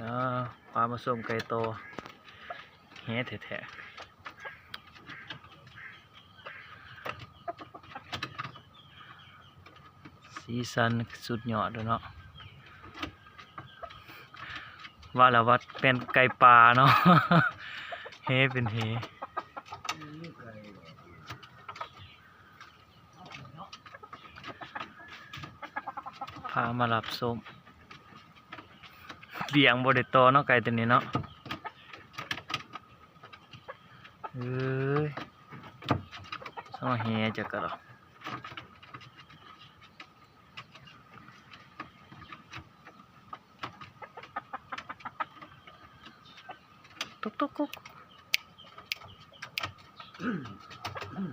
ອ່າ ພາມາຊົມໄກ່ຕໍ່ ແຮແທ້ໆ ສີສັນສຸດຍອດເລີຍເນາະ ວ່າແລ້ວວ່າແມ່ນໄກ່ປ່າເນາະ ແຮເປັນແຮ. ພາມາຮັບຊົມ ລ້ຽງບໍ່ໄດ້ຕໍ່ເນາະ ໄກ່ຕົວນີ້ເນາະ ເອີຍ ສະມາແຮຈັກກະດອກ ຕຸກຕຸກກຸກ ອືມ